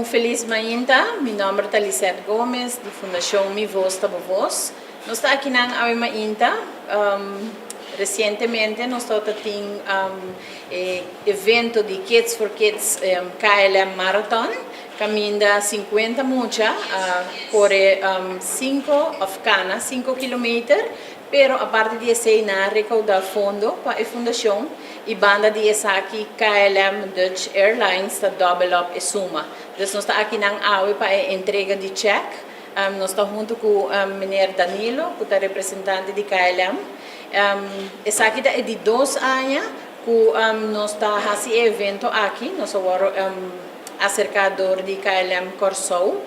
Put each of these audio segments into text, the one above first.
Un felis mainta, mi nomber ta Lisette Gomez di Fundacion Mi Voz Ta Bo Voz. Nos ta akinan awe mainta. Recientemente nos tabata tin e evento di Kids for Kids KLM Marathon caminda 50 mucha a core 5 of cana 5 kilometer, pero aparte di esey nan a recauda fondo pa e fundacion y banda di esaki KLM Dutch Airlines ta double up e suma. Dus nos ta akinan awe pa e entrega di check. Nos ta hunto cu meneer Danilo cu ta representante di KLM. Esaki ta e di dos aña cu nos ta haci e evento aki. Nos a worde acerca door di KLM Corsou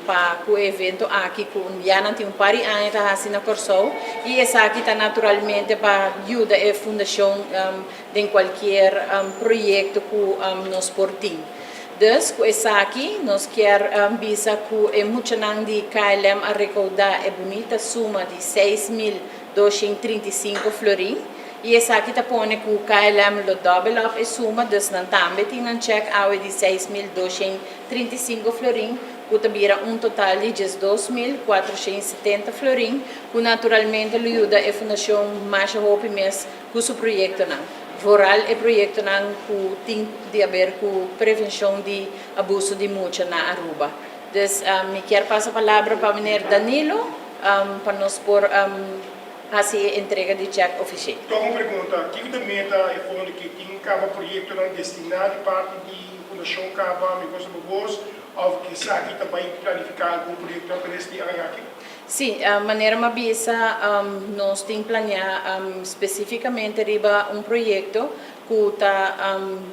pa cu e evento aki cu ya nan tin un par di aña ta haci na Corsou y esaki ta naturalmente pa yuda e fundacion den cualkier proyecto cu nos por tin. Dus cu esaki nos kier bisa cu e muchanan di KLM a recauda e bunita suma di 6235 florin y esaki ta pone cu KLM lo double up e suma, dus nan tambe tin nan check awe di 6235 florin, cu ta bira un total di 12.470 florin, cu naturalmente lo yuda e fundacion masha hopi mes cu su proyectonan. Vooral e proyectonan cu tin di haber cu prevencion di abuso di mucha na Aruba. Dus mi kier pasa palabra pa meneer Danilo pa nos por haci e entrega di check oficial. Tog un pregunta, kico ta meta e fondo cu tin caba proyectonan destina di parti di Fundacion caba Mi Voz Ta Bo Voz of esaki ta bay planifica algun proyecto pa rest di aña aki? Si, manera m'a bisa, nos tin planea specificamente riba un proyecto cu ta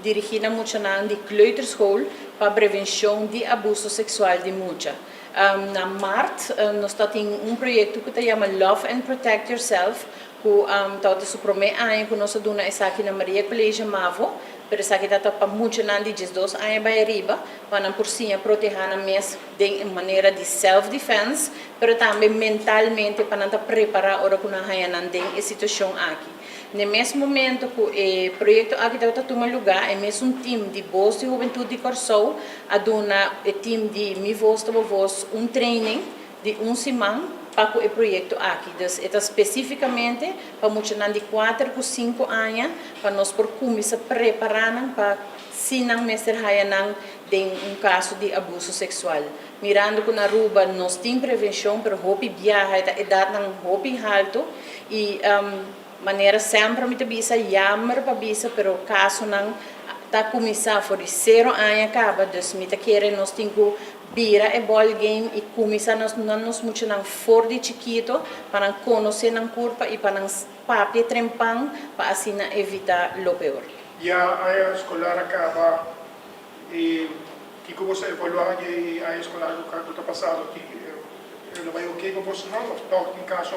dirigi na muchanan di kleuterschool pa prevencion di abuso sexual di mucha. Na maart nos ta tin un proyecto cu ta yama Love and Protect Yourself, cu ta su prome aña cu nos a duna esaki na Maria College Mavo, pero esaki ta pa muchanan di 12 aña bay ariba, pa nan por siña proteha nan mes den manera di self-defense, pero tambe mentalmente pa nan ta prepara ora cu nan haya nan den e situacion aki. Na mes momento cu e proyecto aki ta tuma lugar, e mes un team di Voz di Hubentud di Corsou a duna e team di Mi Voz Ta Bo Voz un training di un siman pa e proyecto aki. Dus ta specificamente pa muchanan di 4 cu 5 aña, pa nos por cuminsa prepara pa si nan mester haya nan den un caso di abuso sexual. Mirando cu na Aruba nos tin prevencion, pero hopi biaha e edad nan hopi halto y manera semper mi ta bisa, jammer pa bisa, pero caso nan ta cuminsa for di 0 aña caba, dus mi ta kere nos tin cu bira e ball game y cuminsa nos nos muchanan for di chikito pa nan conoce nan curpa y pa nan papia trempan pa asina evita lo peor. Ya aña escolar a caba y kico bo a evalua e aña escolar cu ta pasando aki? Lo bay ok cu boso no? Of toch tin caso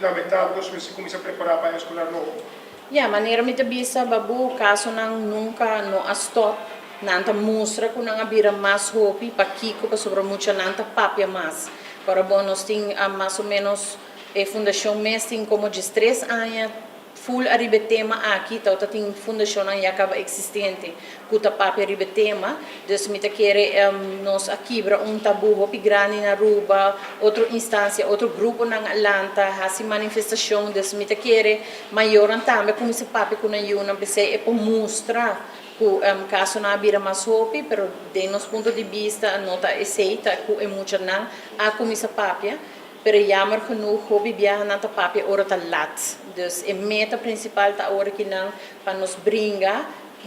lamentabel cu bo cuminsa prepara pa aña escolar nobo? Ja, manera mi ta bisa, Babu, casonan nunca no a stop. Nan ta mustra cu nan a bira mas hopi pakico, pasobra mucha nan ta papia mas. Pero bon, nos tin mas o menos e fundacion mes tin como 13 aña full ariba e tema aki, ta tin fundacion ya caba existente cu ta papia ariba e tema, dus mi ta kere nos a kibra un tabu hopi grandi na Aruba, otro instancia, otro grupo nan a lanta, hasi manifestacion, dus mi ta kere mayornan tambe cuminsa papia cu nan yiunan, p'esey e por mustra cu caso nan a bira mas hopi, pero den nos punto di bista no ta esey, ta cu e muchanan a cuminsa papia, pero jammer genoeg hopi biaha nan ta papia ora ta laat. Dus e meta principal ta ora cu nan pa nos bringa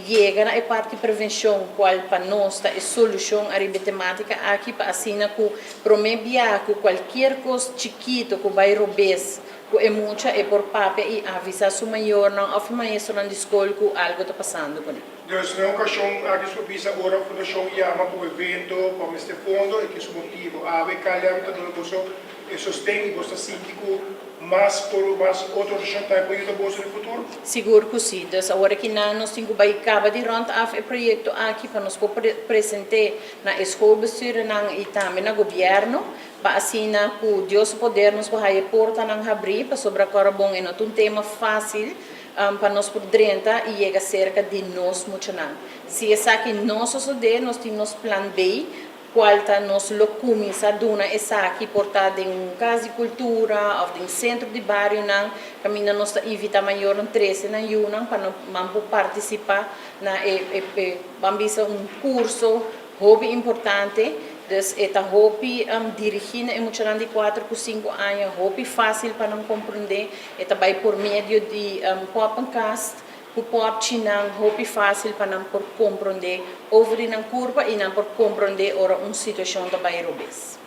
yega na e parti prevencion, cual pa nos ta e solucion ariba e tematica aki, pa asina cu prome biaha cu cualkier cos chikito cu bay robes cu e mucha, e por papia y avisa su mayornan of maestronan di scol cu algo ta pasando cu ne. Dus na ocasion aki su bisa ora fundacion yama pa evento, pa mester fondo y cu su motivo. Awe KLM ta duna boso e sosten y boso ta sinti cu mas por mas otro organisacion tambe por yuda boso den futuro? Sigur cu si. Dus awor cu nan nos tin cu bay caba di rond af e proyecto aki pa nos por presenta na schoolbestuurnan y tambe na gobierno, pa asina cu Dios poder nos por haya portanan habri, pasobra awor bon e no ta un tema facil. pa nos por drenta y yega cerca di nos muchanan. Si esaki no sosode, nos tin nos plan B, cual ta nos lo cuminsa duna esaki por ta den un cas di cultura of den centro di barionan, caminda nos ta invita mayornan trece nan yunan pa nan por participa na e, e, ban bisa un curso hopi importante. Dus e ta hopi dirigi na e muchanan di 4 cu 5 aña, hopi facil pa nan comprende. E ta bay por medio di poppenkast, cu popchinan, hopi facil pa nan por comprende over di nan curpa y nan por comprende ora un situacion ta bay robes.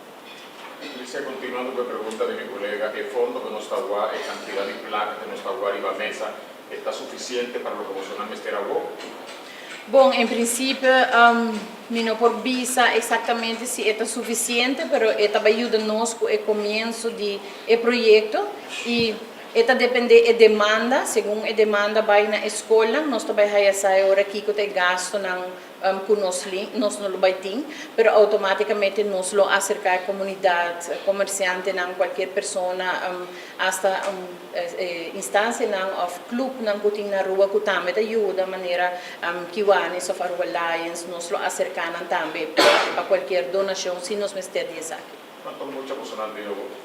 Alicia, continuando cu e pregunta di mi colega, e fondo cu nos ta wak, e cantidad di placa cu nos ta wak riba mesa, ta suficiente pa loke boso nan mester awo? Bon, en principio mi no por bisa exactamente si ta suficiente, pero e ta bay yuda nos cu e comienso di e proyecto y e ta depende e demanda, segun e demanda bay na scol, nos ta bay haya sa ora kico ta e gastonan cu nos no lo bay tin, pero automaticamente nos lo acerca e comunidad, comerciantenan, cualkier persona, hasta instancianan of clubnan cu tin na Aruba cu tambe ta yuda, manera Kiwanis of Aruba Lions, nos lo acerca nan tambe pa cualkier donacion si nos mester di esaki. Cuanto mucha personal tin awo?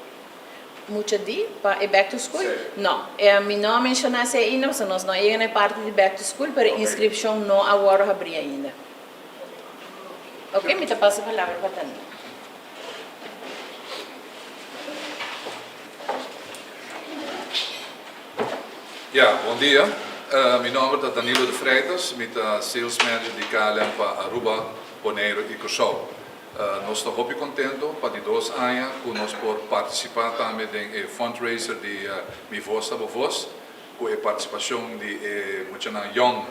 Mucha di pa e back to school? Si. No, mi no a menciona esey ainda, pasobra nos no a yega na e parti di back to school, pero inscripcion no a wordo habri ainda. Ok, mi ta pasa e palabra pa Danilo. Ja, bon dia. Mi nomber ta Danilo de Freitas, mi ta sales manager di KLM pa Aruba, Bonaire y Curaçao. Nos ta hopi contento pa di 2 aña cu nos por participa tambe den e fundraiser di Mi Voz Ta Bo Voz, cu e participacion di e muchanan young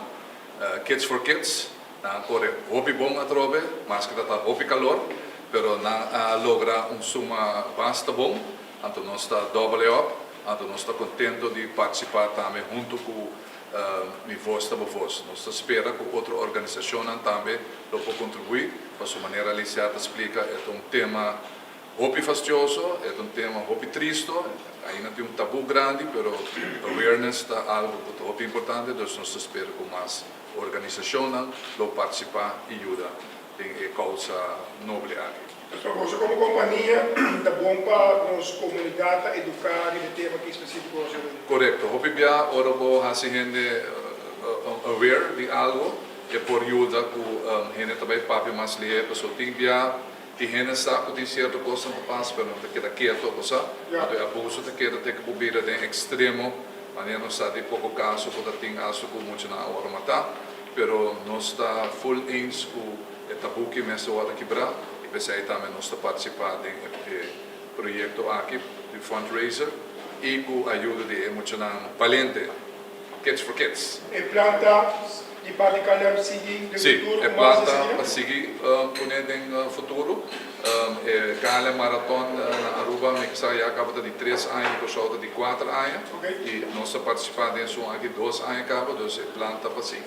Kids for Kids. Nan a core hopi bon atrobe, maske ta hopi calor, pero nan a logra un suma basta bon, anto nos ta double up, anto nos ta contento di participa tambe hunto cu Mi Voz Ta Bo Voz. Nos ta spera cu otro organisacionnan tambe lo por contribui, pa su manera Alicia ta splica, e ta un tema hopi fastioso, e ta un tema hopi tristo, ainda tin un tabu grandi, pero awareness ta algo cu ta hopi importante, dus nos ta spera cu mas organisacionnan lo participa y yuda den e causa noble aki. Anto, boso como compania, ta bon pa nos comunidad ta educa riba e tema aki specifico? Correcto. Hopi bia ora bo hasi hende aware di algo, e por yuda cu hende tambe papia mas lihe, paso tin bia tin hende sa cu tin cierto cos ta pasa, pero no ta keda keto, bo sa. Anto e abuso ta keda te cu bo bira den extremo, manera nos sa di poco caso cu ta tin aso cu muchanan a wordo mata, pero nos ta full eens cu e tabu cu mester wordo kibra y pesey tambe nos ta participa den e proyecto aki di fundraiser y cu ayuda di e muchanan valiente Kids for Kids. E plan ta di parti KLM sigui den futuro E cu mas plan ta esaki? pa sigui pone den futuro. E KLM Marathon na Aruba mi sa ya caba ta di 3 aña y Curaçao ta di 4 aña. Y nos ta participa den esun aki 2 aña caba, dus e plan ta pa sigui.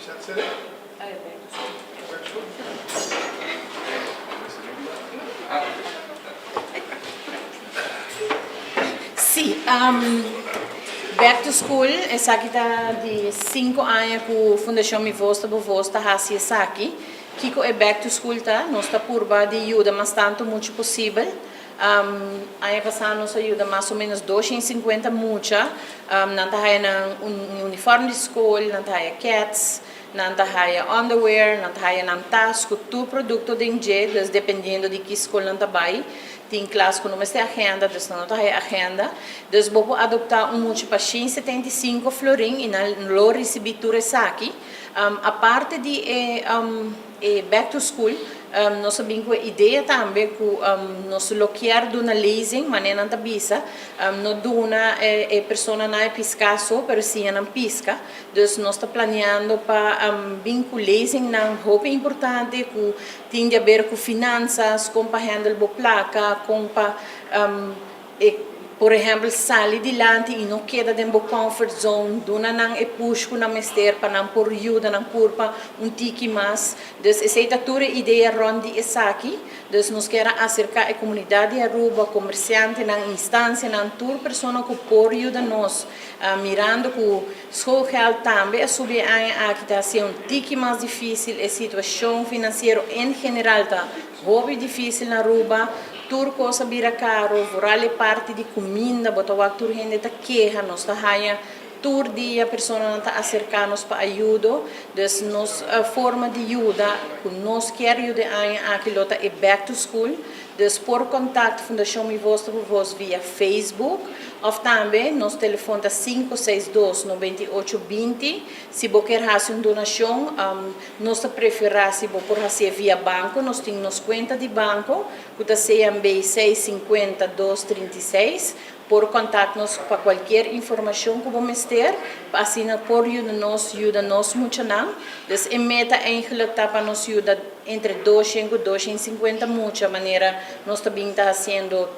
Zet Ah, back to school. Back to school. Ah. Si, back to school, esaki ta di 5 aña cu Fundacion Mi Voz Ta Bo Voz ta hasi esaki. Kico e back to school ta, nos ta purba di yuda mas tanto mucha posibel. Aña pasa nos a yuda mas o menos 250 mucha. Nan ta haya nan un uniform di scol, nan ta haya keds, nan ta haya underwear, nan ta haya nan tas cu tur producto den dje, dus dependiendo di ki scol nan ta bay. Tin klas cu no mester agenda, dus nan no ta haya agenda. Dus bo por adopta un mucha pa 175 florin y nan lo ricibi tur esaki. Aparte di e back to school, nos a bin cu e idea tambe cu nos lo kier duna lezing, manera nan ta bisa, no duna e personanan e pisca so, pero siña nan pisca. Dus nos ta planeando pa bin cu lezingnan hopi importante cu tin di haber cu finanzas, con pa handle bo placa, con pa e Por ehempel, sali dilanti y no keda den bo comfort zone, duna nan e push cu nan mester pa nan por yuda nan curpa un tiki mas. Dus esey ta tur e idea rond di esaki. Dus nos kier acerca e comunidad di Aruba, comerciantenan, instancianan, tur persona cu por yuda nos, mirando cu schoolgeld tambe a subi e aña aki, ta haci un tiki mas dificil. E situacion financiero en general ta hopi dificil na Aruba, tur cos a bira caro, vooral e parti di cuminda. Bo ta wak tur hende ta keha, nos ta haya tur dia personanan ta acerca nos pa ayudo. Dus nos forma di yuda, cu nos kier yuda e aña aki, lo ta e Back to School. Dus por contact Fundacion Mi Voz ta Bo Voz via Facebook of tambe nos telefon ta 562 98 20. Si bo kier haci un donacion, nos ta prefera si bo por haci via banco. Nos tin nos cuenta di banco, cu ta CMB 650 236. Por contact nos pa cualkier informacion cu bo mester, pa asina por yuda nos muchanan. Dus e meta eigenlijk ta pa nos yuda entre 200 y 250 mucha, manera nos tambe ta haciendo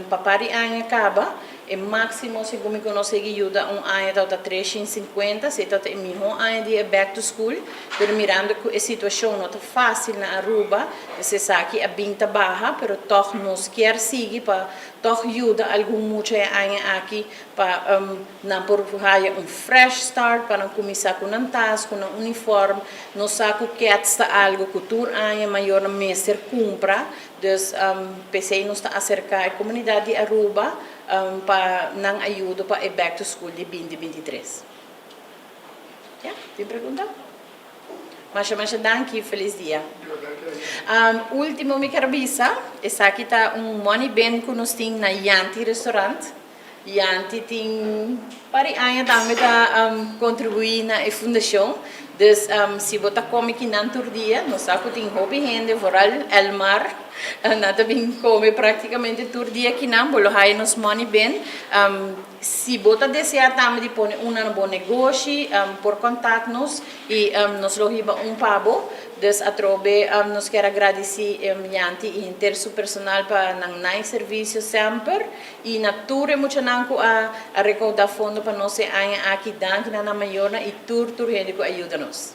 pa par di aña caba. E maximo, segun mi conoce, yuda un aña ta 350, esey ta e miho aña di Back to School, pero mirando cu e situacion no ta facil na Aruba, esaki a bin ta baha, pero toch nos kier sigui pa toch yuda algun mucha e aña aki pa nan por haya un fresh start, pa nan cuminsa cu nan tas, cu nan uniform. Nos sa cu kits ta algo cu tur aña mayornan mester cumpra. Dus p'esey nos ta acerca e comunidad di Aruba pa nan ayuda pa e Back to School di 2023. Ja, tin pregunta? Masha masha danki, feliz dia. Ultimo mi kier bisa, esaki ta un money bin cu nos tin na Yanti Restaurant. Yanti tin par di aña tambe ta contribui na e fundacion. Dus si bo ta come akinan tur dia, nos sa cu tin hopi hende, vooral Elmar, nan ta bin come practicamente tur dia akinan, bo lo haya nos money bin. Si bo ta desea tambe di pone un na bo negoshi, por contact nos y nos lo hiba un pa bo. Dus atrobe nos kier gradici Yanti y henter su personal pa nan nice servicio semper y na tur e muchanan cu a recauda fondo pa nos e aña aki. Danki na mayornan y tur hende cu a yuda nos.